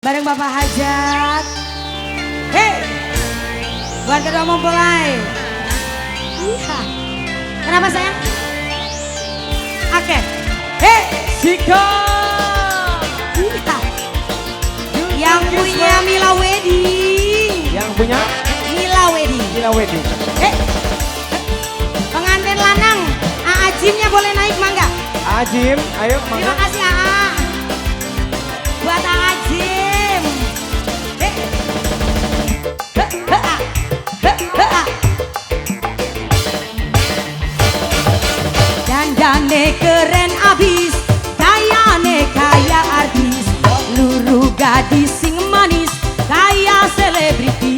Bareng Bapak Hajat. Hei, buat kedua mempelai. Iya. Kenapa sayang? Oke. Hei, Sika. Iya. Yang punya Mila Wedding. Yang punya Mila Wedding. Mila Wedding. Hei, pengantin lanang, Ajimnya boleh naik mangga. Ajim, ayo mangga. Terima kasih AA. Buat Ajim. Hei. He, he, a. He, he, a. Dandane keren abis, kayane kaya artis, luru gadis sing manis, kaya selebriti.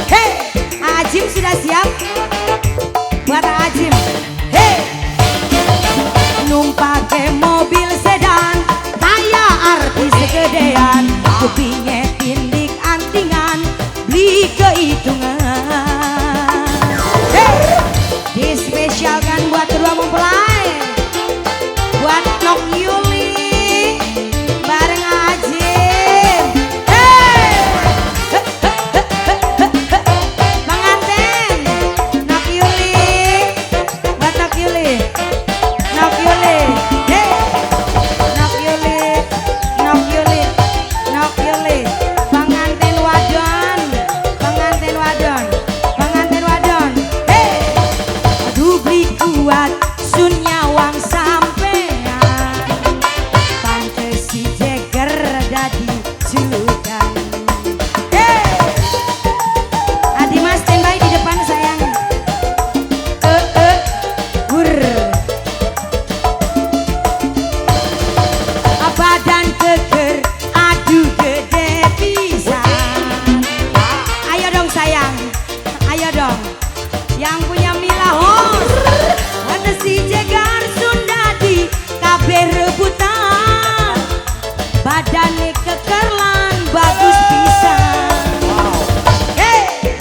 Hei, Ajim sudah siap? Buat Ajim. Hei, numpake mobil sedan, kaya artis gedean, kupinge tindik antingan, beli kehitungan. Hei, dispesialkan buat kedua mempelai, buat Nok Yuli bareng Ajim. Hei, pengantin Nok Yuli, buat Nok Yuli, Nok Yuli, hey, Nok Yuli, Nok Yuli, Nok Yuli, pengantin wadon, pengantin wadon, pengantin wadon, hey, aduh beli kuat, sun nyawang sampean, pantes si jeger dadi julukan. Hey, Adi Mas standby di depan sayang. Wur. Badan keker, aduh gede pisan. Ayo dong sayang, ayo dong. Yang punya Mila Host, ada si Jegar Sundadi, kabeh rebutan. Badane keker lan bagus pisan. Hei,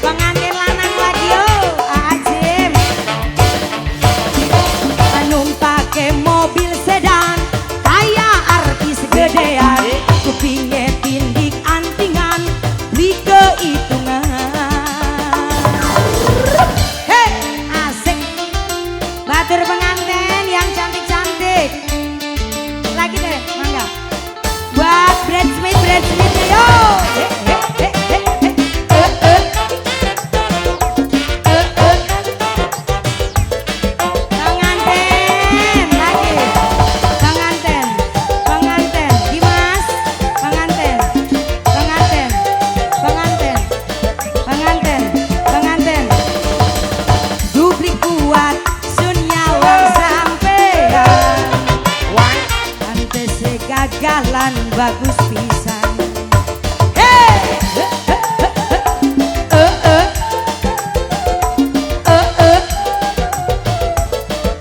pengantin lanang lagi yo, Ajim. Numpake mobil sedan, kaya artis gedean, kupinge tindik antingan, beli kehitungan. Hei, asik. Batur pengantin yang cantik-cantik. Lagi deh, mangga. Buat bridesmaid, bridesmaidnya yo. Hei, hei, hei, hei, hei. Pengantin lagi, pengantin, pengantin, Dimas, pengantin, pengantin, pengantin, pengantin, pengantin. Duplik kuat, sun nyawang sampean, pantes gagalan bagus pisan. Hei,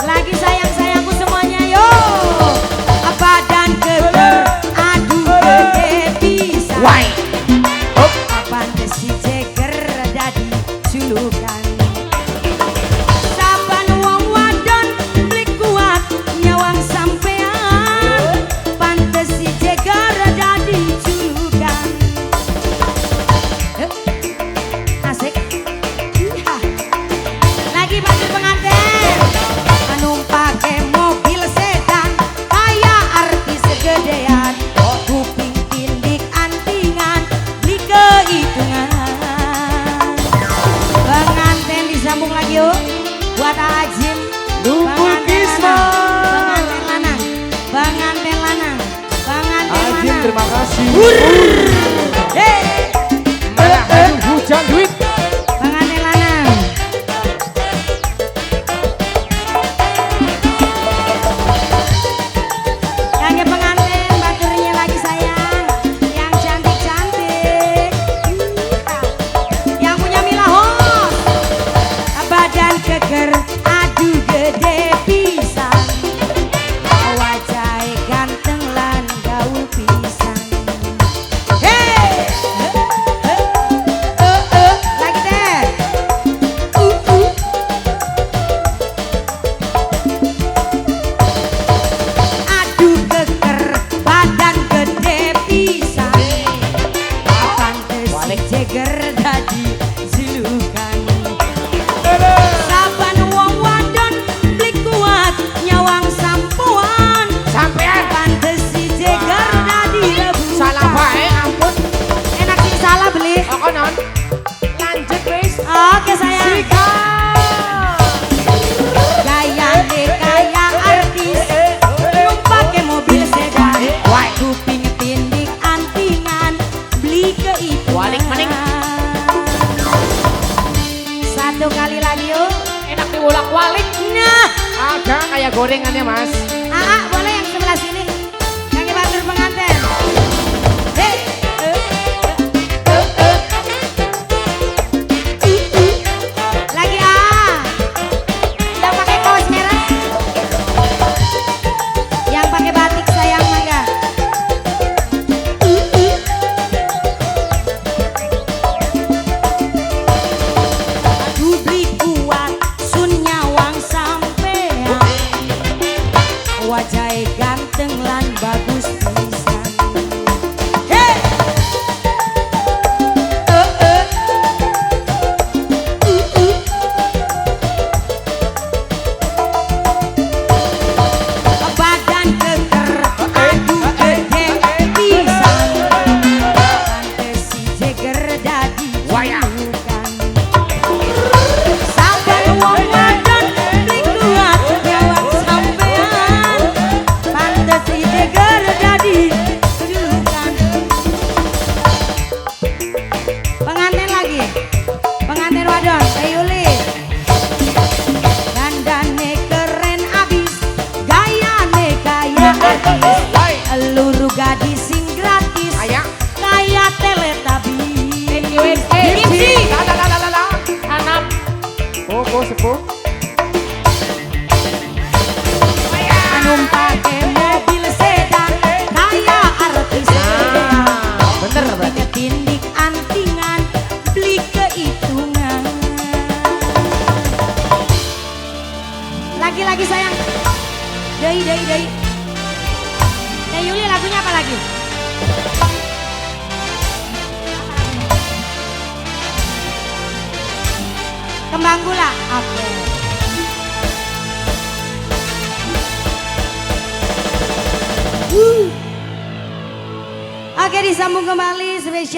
Lagi sayang-sayangku semuanya yo. Badan keker, aduh gede pisan. Pantes si jeger dadi julukan. Saban wong wadon beli kuat nyawang sampean, pantes si jeger dadi julukan. Asik. Iya. Lagi batur pengantin, numpake mobil sedan, kaya artis gedean, kuping tindik antingan, beli kehitungan. Pengantin disambung lagi yuk, buat Ajim. Lumpur Pengantin Kisma. lanang, pengantin lanang, pengantin lanang, pengantin Ajim lanang. terima kasih. Hei, Malah aduh hujan duit. pengantin lanang. Kangge pengantin baturnya lagi sayang, yang cantik-cantik. Iya. Yang punya Mila Host, badan keker, aduh gede pisan, wajahe ganteng lan gaul pisan. Hei, Wai. Kuping tindik antingan beli kehitungan. Walik maning. Satu kali lagi yuk. Enak diwolak-walik. Nah, Ada kayak gorengannya mas. Aa boleh yang sebelah sini. Yang batur pengantin. Hey. Lagi A. Yang pakai kaos merah. Yang pakai batik sayang mangga. Aduh beli kuat sun nyawang sampean. Wajah ganteng lan bagus pisan. Hey! Badan keker, aduh gede pisan. Pantes si jeger dadi Wayang. julukan. Saben wong wadon beli kuat nyawang sampean. Pantes si jeger dadi julukan. Pengantin lagi, pengantin wadon, Teh Yuli. Dandane keren abis, gayane kaya artis. Wai. Eluru gadis sing gratis, Kayak. kaya Teletubbies. Gipsy. La la la la la la. Anap. Oh, oh, sepuh. Numpake mobil sedan, kaya artis. Nah, bener berarti. Tindik antingan, beli kehitungan. Lagi-lagi sayang. Dei, dei, dei. Teh Yuli lagunya apa lagi? Kembang gula. Oke. Oke, disambung kembali spesial.